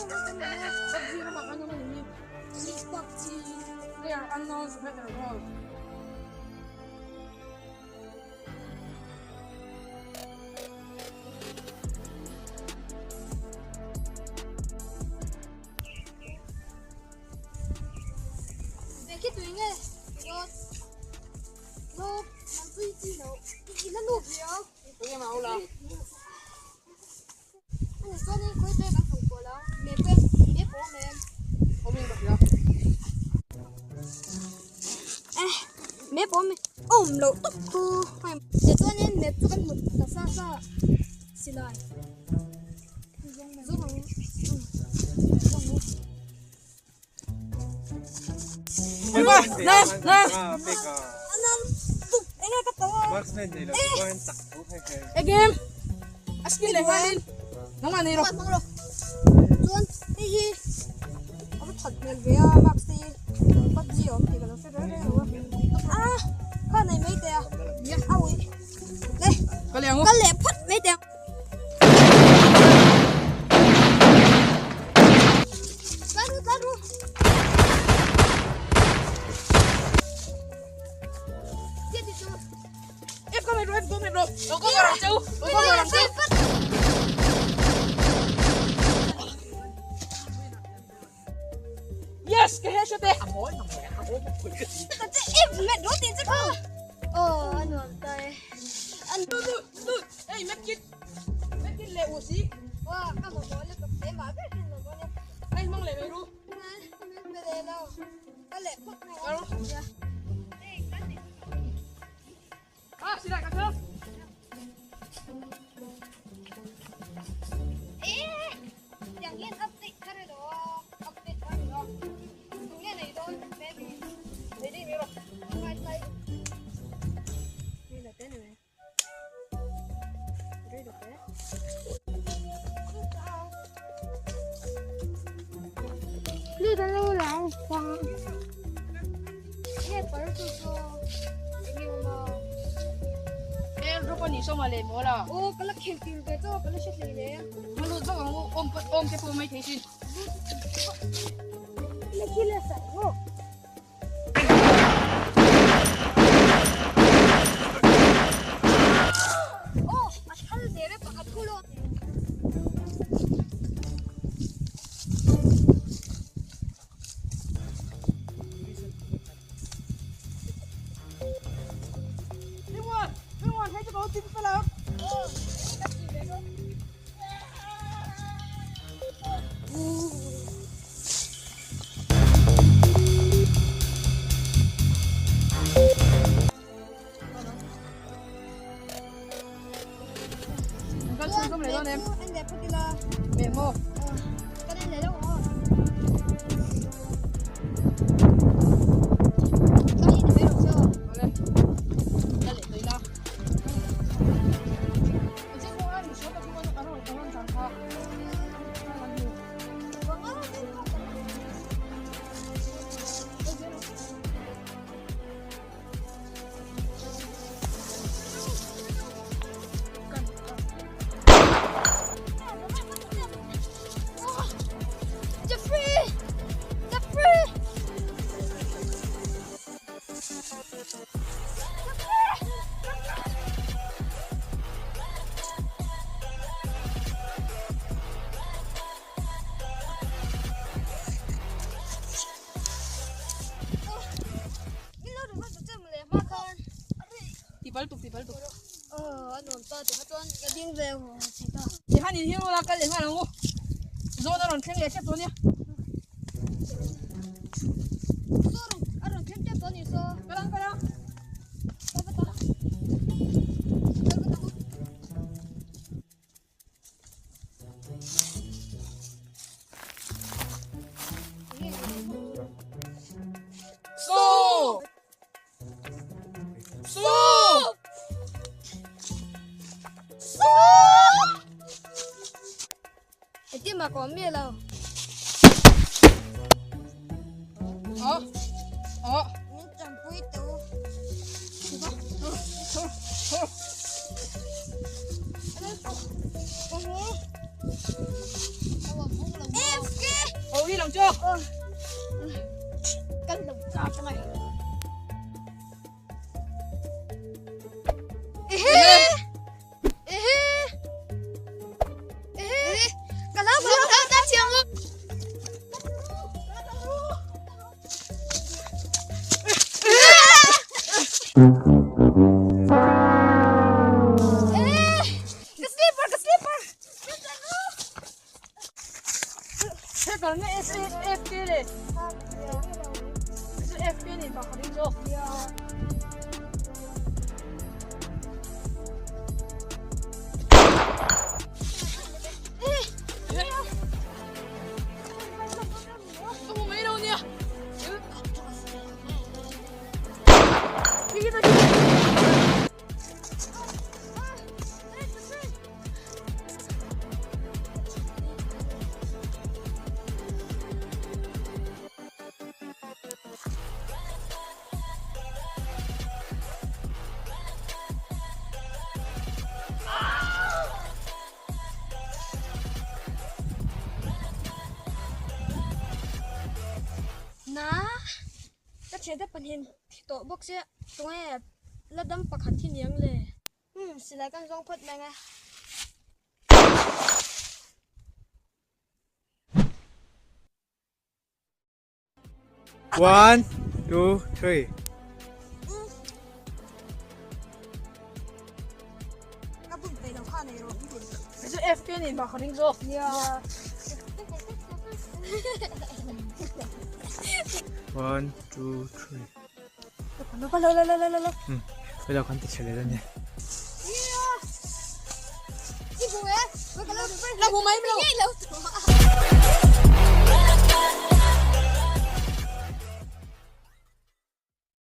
PUBG ramah kan awm a ni hi. PUBG player unknown's battle royale. Game a skin leh nghalin nangmah nei rawh chuan hei hi a va that hmel ve a mask te hi PUBG a awm tih ka lo hre reng reng lo a a kha nei mai teh a a ui le ka leh ang ka leh phawt mai teh ang. Tlar ru tlar ru. F ka mai ro F go mai ro lo go rang cheu lo go rang cheu. Yes ka headshot e. Oh, ano ang tayo. Ano? Hey medkit medkit leh u si. Wa, ka mo mo le ka ma ka kin mo le. Hey mang leh mai ru. Na, me le lo. Ka le phot na. Aro. Ah silai ka thơ. Eh, yang len update kare do. Update kare do. Tung le nei don, baby. Đi đi mai ro. Mai tai. Ni la te ne. Re do te. 绿的路来花。 Nghe bớt cho cho. Nghe mà. Em 如果你送我脸膜了， Ô, cái là kêu kêu cái cho cái là chết liền nè. 我录这个我我我这部没提醒。 那去了啥哦？ Ô, à thằng để đấy bà thu luôn. 另外，另外，这个我进不了。Kan chhung leh dawn em? Anh đẹp phút đi là. Mẹ mô. Cái này lấy đâu rồi? Cái này để được chưa? Lên. Ra lệ tới la. Chứ không ăn số mà không ăn ăn rồi không ăn chẳng thà. Jeffrey! Jeffrey! Thì bal tục thì bal tục. Ờ, anh ta thì nó cái điên về chỉ ta. Thì han in hiu la cái lệ ngang ngô. Zo na ron thleng leh tep dawn nia. Zo a rawn thleng tep dawn ni so. Kalang kalang. So. So. So. Eti mà có mẹ đâu. Ờ. Ờ. Nhưng chẳng quý tụ. F Kan lo chak mai. Na ka thiante pahnih thi tawh bawk sia tunge la dam pakhat hi niang le. Umm silai kan zawng phawt mai ang e. One, two, three. Ka bun pe lo kha nei rawh. Chu FK ni ma ka ring zawk. Nia. One, two, three. Lo lo lo lo lo lo. Hmm. Lo kan ti chhe le ni. Chi bu e. La bu mai lo. Lo.